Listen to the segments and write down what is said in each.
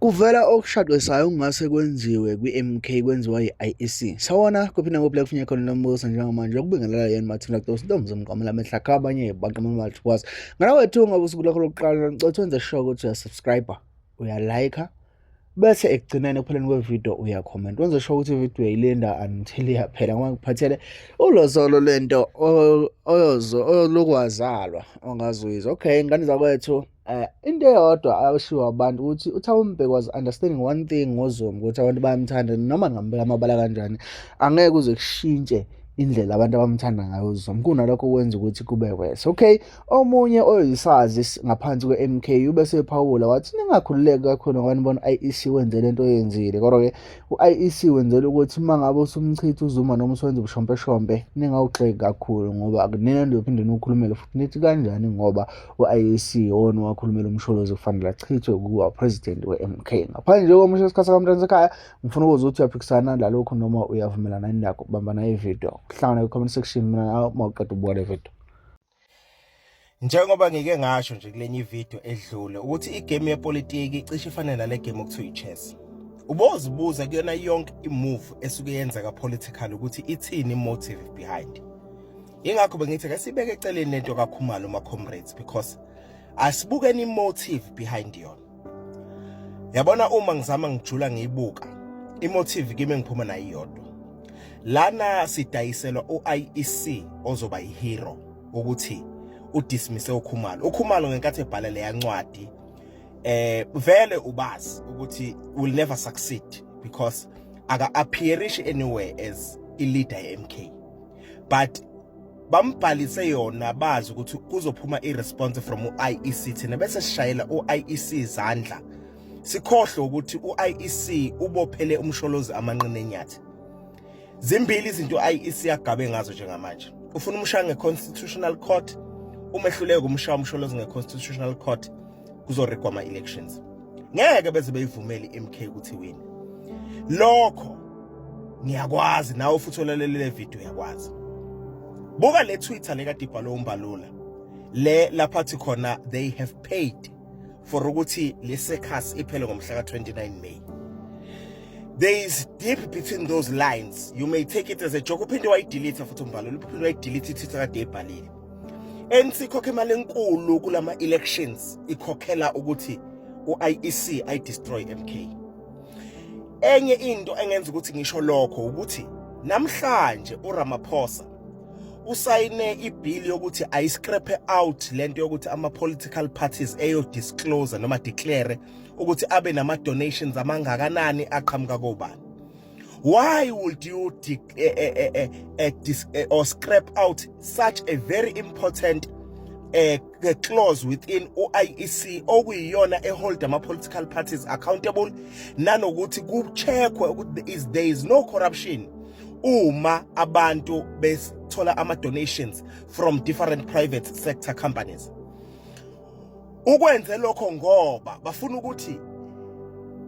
Kuvela okushaqisayo okungase kwenziwe kwi-MK kwenziwa yi-IEC. Sawona kuphi nakuphi la kufunye khona lombuso njengamanje ukubingelela yena Mathina Kutosi ntombi zomqamela amehla abanye baqamela mathukwazi. Ngana wethu ngabe usuku lwakho lokuqala ngicela wenze sure ukuthi uyasubscribe, uyalike bese ekugcineni ekupheleni kwevideo uyakhomenta. Wenze sure ukuthi ivideo uyayilinda until iyaphela ngoba ngikuphathele ulozolo lento oyozo olokwazalwa ongazuyizwa. Okay, ngane zakwethu. Into eyodwa ayoshiwo abantu ukuthi uThabo Mbeki was understanding one thing ngoZuma ukuthi abantu bayamthanda noma ngambeka amabala kanjani angeke kuze kushintshe indlela abantu abamthanda ngayo uZuma, kunalokho kwenza ukuthi kube worse. Okay, omunye oyisazi ngaphansi kwe-MK ube sephawula wathi ningakhululeki kakhulu ngoba nibona u-IEC wenze lento oyenzile, kodwa-ke u-IEC wenzela ukuthi uma ngabe usumchitha uZuma noma usuwenza ubushompeshompe ningawugxeki kakhulu ngoba nina nizophinde niwukhulumele futhi nithi kanjani ngoba u-IEC iwona owakhulumela uMsholozi kufanele achithwe ukuba president we-MK. Ngaphandle nje komusho isikhathi sakamntwana sekhaya, ngifuna ukuzwa ukuthi uyaphikisana nalokhu noma uyavumelana yini nakho. Bamba nayo ividiyo. Kuhlangana kwi-comment section mina uma uqeda ukubuka le video. Njengoba ngike ngasho nje kulenye ivideo edlule ukuthi igame yepolitiki icishe ifane nale game okuthiwa i-chess. Ubozibuza kuyona yonke imove esuke yenzeka political ukuthi ithini motive behind. Ingakho bengithi ke sibeke eceleni lento kaKhumalo ma comrades because asibukeni motive behind yona. Yabona uma ngizama ngijula ngiyibuka imotive kimi engiphuma nayo iyodwa. Lana sidayiselwa uIEC ozoba yihero ukuthi udismisse uKhumalo. UKhumalo ngenkathi ebhala leya ncwadi vele ubazi ukuthi will never succeed because aka appearish anywhere as i leader ye MK. But bambhalise yona bazi ukuthi kuzophuma i-response from u-IEC, thina bese sishayela u-IEC izandla sikhohlwe ukuthi u-IEC ubophele uMsholozi amanqina enyathi. Zimbili izinto u-IEC agabe ngazo njengamanje: ufuna umshaya nge-Constitutional Court. Umehluleke umshaya uMsholozi nge-Constitutional Court, kuzorigwa ama-elections, ngeke beze beyivumele i-MK ukuthi win. Lokho ngiyakwazi, nawe futhi olalele le video uyakwazi. Buka le Twitter le kade ibhalwe uMbalula le lapha athi khona they have paid for ukuthi le circus iphele ngomhla ka-29 May. There is deep between those lines. You may take it as a joke. Uphinde wayidelete futhi uMbalula, uphinde wayidelete i-Twitter kade ebhalile. ANC ikhokha imali enkulu kulama elections, ikhokhela ukuthi u-IEC ayi-destroy MK. Enye into engenza ukuthi ngisho lokho ukuthi namhlanje uRamaphosa usayine ibill yokuthi ayiscrape out lento yokuthi ama political parties eyo disclose noma declare ukuthi abe nama donations amangakanani aqhamuka kobani. Why would you or scrap out such a very important clause within u-IEC okuyiyona ehold ama political parties accountable, nanokuthi kucheckwe ukuthi there is no corruption uma abantu bethola ama donations from different private sector companies? Ukwenze lokho ngoba bafuna ukuthi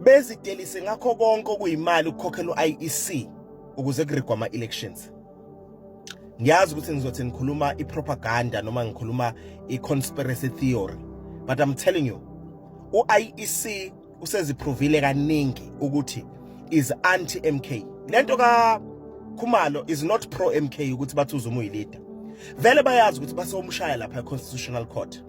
bezidelise ngakho konke okuyimali ukukhokhela u-IEC ukuze kurigwa ama-elections. Ngiyazi ukuthi ngizothi ngikhuluma i-propaganda noma ngikhuluma i-conspiracy theory, but I'm telling you, u-IEC useziprovile kaningi ukuthi is anti-MK. Lento ka Khumalo is not pro MK ukuthi bathi uZuma uyileader. Vele bayazi ukuthi basomshaya lapha e-Constitutional Court.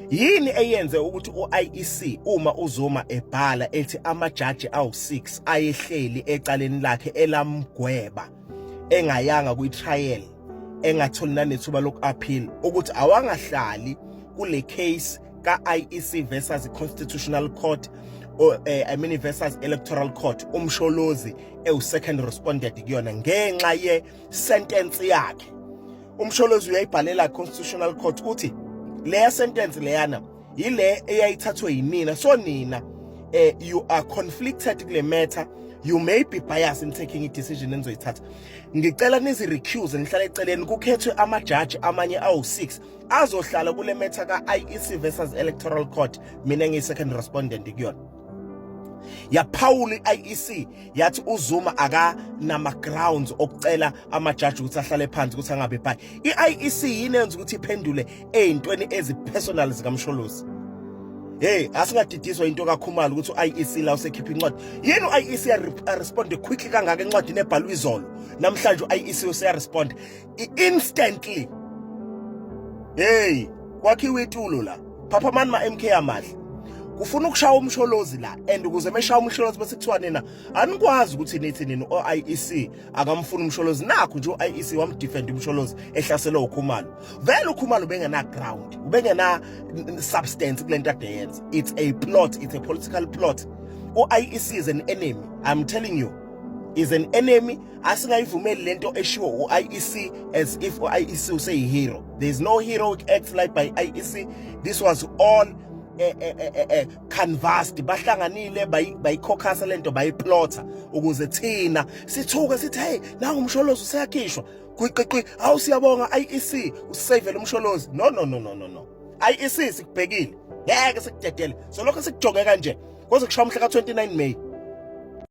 Yini eyenze ukuthi u-IEC uma uZuma ebhala ethi amajaji awu6 ayehleli ecaleni lakhe elamgweba engayanga kwi-trial, engatholi nanethuba loku-appeal, ukuthi awangahlali kule case ka-IEC versus Constitutional Court or I mean versus Electoral Court, uMsholozi ewu-second respondent kuyona ngenxa ye-sentence yakhe? UMsholozi uyayibhalela Constitutional Court uthi leya sentence leyana yile eyayithathwe yinina, so nina you are conflicted kule matter, you may be biased in taking a decision enizoyithatha. Ngicela nizi recuse, nihlale eceleni, kukhethwe amajaji amanye awu6 azohlala kule matter ka-IEC versus Electoral Court, mina ngiyi-second respondent kuyona. Yaphawula i-IEC yathi uZuma akanama grounds okucela amajaji ukuthi ahlale phansi ukuthi angabe bhayi. I-IEC yini enza ukuthi iphendule ey'ntweni ezipersonal zikaMsholozi? Hey, asingadidiswa into kaKhumalo ukuthi uIEC la usekhipha incwadi. Yini uIEC ya respond quickly kangaka encwadini ebhalwe izolo? Namhlanje uIEC useya respond instantly. Hey, kwakhiwe itulo la. Phaphamani ma MK amahle. Kufuna ukushaya umsholozi la and ukuze meshaya umsholozi bese kuthiwa nina anikwazi ukuthi nithi nini oIEC akamfuni umsholozi. Nakho nje uIEC wamdefend umsholozi ehlaselwe uKhumalo. Vele uKhumalo ubengena ground, ubengena substance kulento ade yenza. It's a plot, it's a political plot. UIEC is an enemy, I'm telling you, is an enemy. Asingayivumeli lento eshiwo uIEC as if uIEC useyihero. There is no heroic act like by IEC. This was all canvassed. Bahlanganile, bayikhokhasa lento, bayiplotha ukuze thina sithuke sithi, "Hey, nangu umsholozi useyakhishwa." Quick, awu, siyabonga IEC, usavele umsholozi. No, no, no, no, no, no. IEC, sikubhekile, ngeke sikudedele. So lokho sikujonge kanje kuze kushaya umhla ka29 May.